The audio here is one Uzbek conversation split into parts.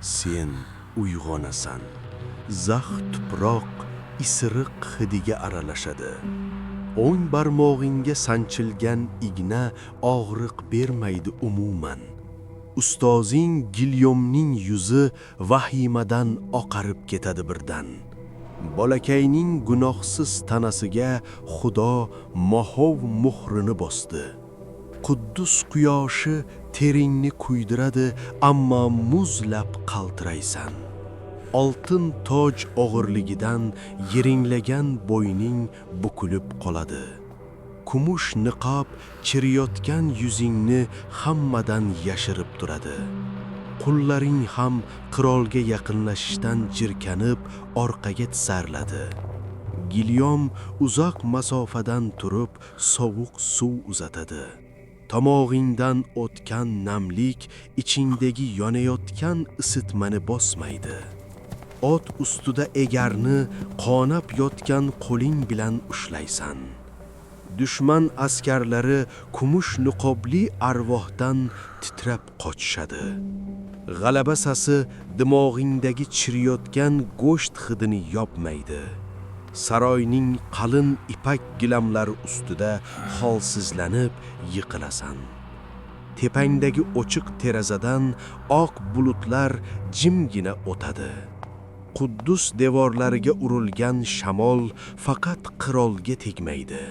Sen uyg'onasan. Zax tuproq isiriq hidiga aralashadi. O'ng barmog'ingga sanchilgan igna og'riq bermaydi umuman. Ustozing Gilyomning yuzi vahimadan oqarib ketadi birdan. Bolakayning gunohsiz tanasiga Xudo moxov muhrini bosdi. Quddus quyoshi teringni kuydiradi, ammo muzlab qaltiraysan. Oltin toj og'irligidan yiringlagan bo'yning bukilib qoladi. Kumush niqob chiriyotgan yuzingni hammadan yashirib turadi. Qullaring ham qirolga yaqinlashishdan jirkanib orqaga tisarladi. Gilyom uzoq masofadan turib sovuq suv uzatadi. Tomog'ingdan o'tgan namlik ichingdagi yonayotgan isitmani bosmaydi. Ot ustida egarni qonab yotgan qo'ling bilan ushlaysan. Dushman askarlari kumush niqobli arvohdan titrab qochishadi. G'alaba sasi dimog'ingdagi chiriyotgan go'sht hidini yopmaydi. Saroyning qalin ipak gilamlari ustida holsizlanib yiqilasan. Tepangdagi ochiq derazadan oq bulutlar jimgina o'tadi. Quddus devorlariga urilgan shamol faqat qirolga tegmaydi.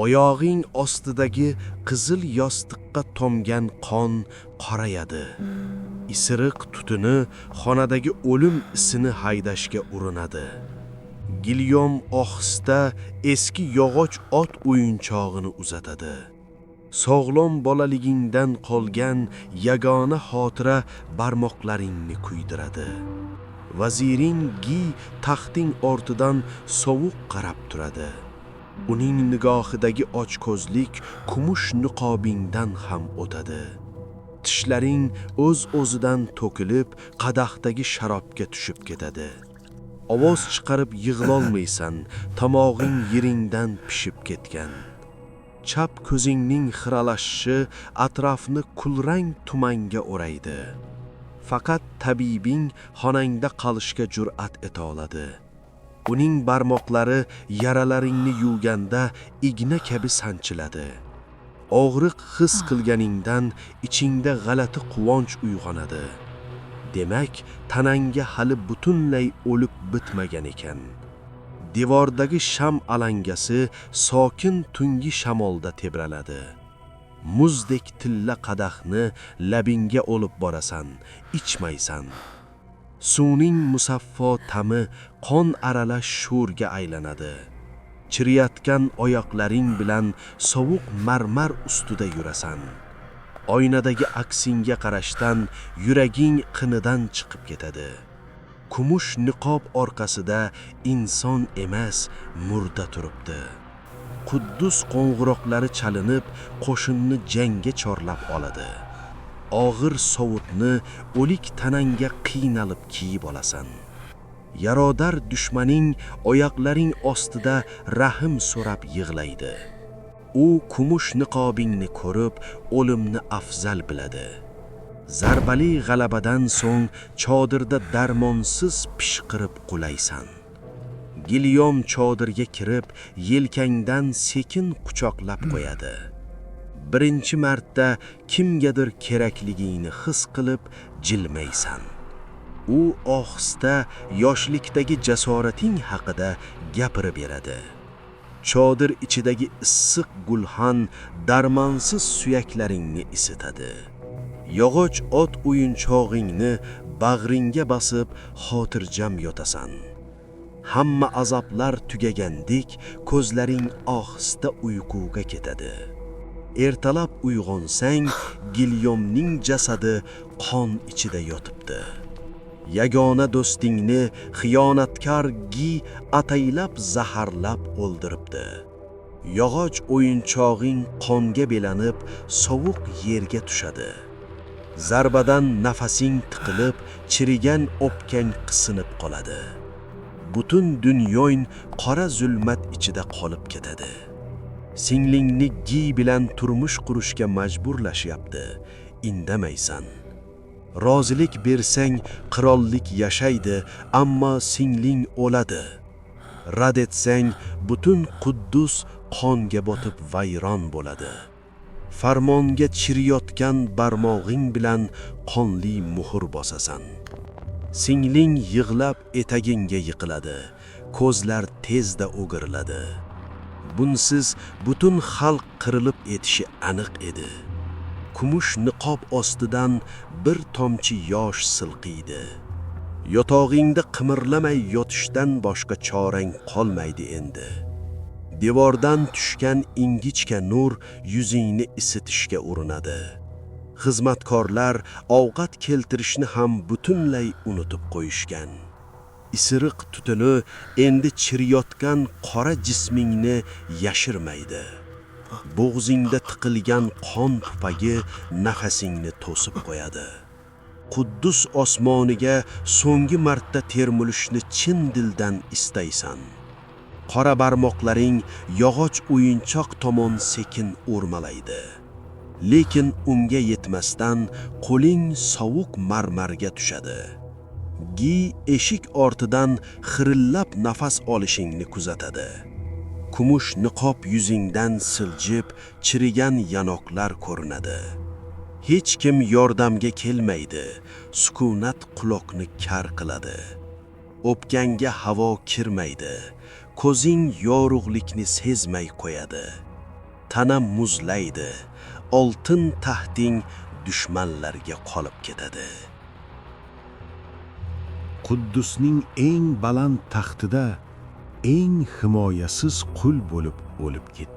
Oyog'ing ostidagi qizil yostiqqa tomgan qon qorayadi. Isiriq tutuni xonadagi o'lim isini haydashga urinadi. Gilyom ohista eski yog'och ot o'yinchog'ini uzatadi. Sog'lom bolaligingdan qolgan yagona xotira barmoqlaringni kuydiradi. Vaziring Gi taxting ortidan sovuq qarab turadi. Uning nigohidagi ochko'zlik kumush niqobingdan ham o'tadi. Tishlaring o'z-o'zidan to'kilib, qadahdagi sharobga tushib ketadi. Ovoz chiqarib yig'lolmaysan, tomog'ing yiringdan pishib ketgan. Chap ko'zingning xiralashishi atrofni kulrang tumanga o'raydi. Faqat tabibing xonangda qolishga jur'at eta oladi. Uning barmoqlari yaralaringni yuvganda igna kabi sanchiladi. Og'riq his qilganingdan ichingda g'alati quvonch uyg'onadi. Demak, tanangga hali butunlay o'lib bitmagan ekan. Devordagi sham alangasi sokin tungi shamolda tebraladi. Muzdek tilla qadahni labingga olib borasan, ichmaysan. Suvning musaffo ta'mi qon aralash sho'rga aylanadi. Chiriyotgan oyoqlaring bilan sovuq marmar ustida yurasan. Oynadagi aksingga qarashdan yuraging qinidan chiqib ketadi. Kumush niqob orqasida inson emas, murda turibdi. Quddus qo'ng'iroqlari chalinib, qo'shinni jangga chorlab oladi. Og'ir sovutni o'lik tanangga qiynalib kiyib olasan. Yarodor dushmaning oyoqlaring ostida rahm so'rab yig'laydi. U kumush niqobingni ko'rib, o'limni afzal biladi. Zarbali g'alabadan so'ng chodirda darmonsiz pishqirib qulaysan. Gilyom chodirga kirib, yelkangdan sekin quchoqlab qo'yadi. Birinchi marta kimgadir kerakligingni his qilib jilmaysan. U ohista yoshlikdagi jasorating haqida gapirib beradi. Chodir ichidagi issiq gulxan darmonsiz suyaklaringni isitadi. Yog'och ot o'yinchog'ingni bag'ringga bosib xotirjam yotasan. Hamma azoblar tugagandek ko'zlaring ohista uyquga ketadi. Ertalab uyg'onsang, Gilyomning jasadi qon ichida yotibdi. Yagona do'stingni xiyonatkor Gi ataylab zaharlab o'ldiribdi. Yog'och o'yinchog'ing qonga belanib, sovuq yerga tushadi. Zarbadan nafasing tiqilib, chirigan o'pkang qisinib qoladi. Butun dunyoing qora zulmat ichida qolib ketadi. Singlingni Gi bilan turmush qurishga majburlashyapti. Indamaysan. Rozilik bersang, qirollik yashaydi, ammo singling o'ladi. Rad etsang, butun Quddus qonga botib vayron bo'ladi. Farmonga chiriyotgan barmog'ing bilan qonli muhr bosasan. Singling yig'lab etagingga yiqiladi, ko'zlar tezda o'giriladi. Bunsiz butun xalq qirilib etishi aniq edi. Kumush niqob ostidan bir tomchi yosh silqiydi. Yotog'ingda qimirlamay yotishdan boshqa chorang qolmaydi endi. Devordan tushgan ingichka nur yuzingni isitishga urinadi. Xizmatkorlar ovqat keltirishni ham butunlay unutib qo'yishgan. Isiriq tutuni endi chiriyotgan qora jismingni yashirmaydi. Bo'g'zingda tiqilgan qon pupagi nafasingni to'sib qo'yadi. Quddus osmoniga so'nggi marta termulishni chin dildan istaysan. Qora barmoqlaring yog'och o'yinchoq tomon sekin o'rmalaydi. Lekin unga yetmasdan qo'ling sovuq marmarga tushadi. Gi eshik ortidan xirillab nafas olishingni kuzatadi. Kumush niqob yuzingdan siljib, chirigan yanoqlar ko'rinadi. Hech kim yordamga kelmaydi, sukunat quloqni kar qiladi. O'pkangga havo kirmaydi, ko'zing yorug'likni sezmay qo'yadi. Tana muzlaydi, oltin taxting dushmanlarga qolib ketadi. Quddusning eng baland taxtida eng himoyasiz qul bo'lib o'lib ketdi.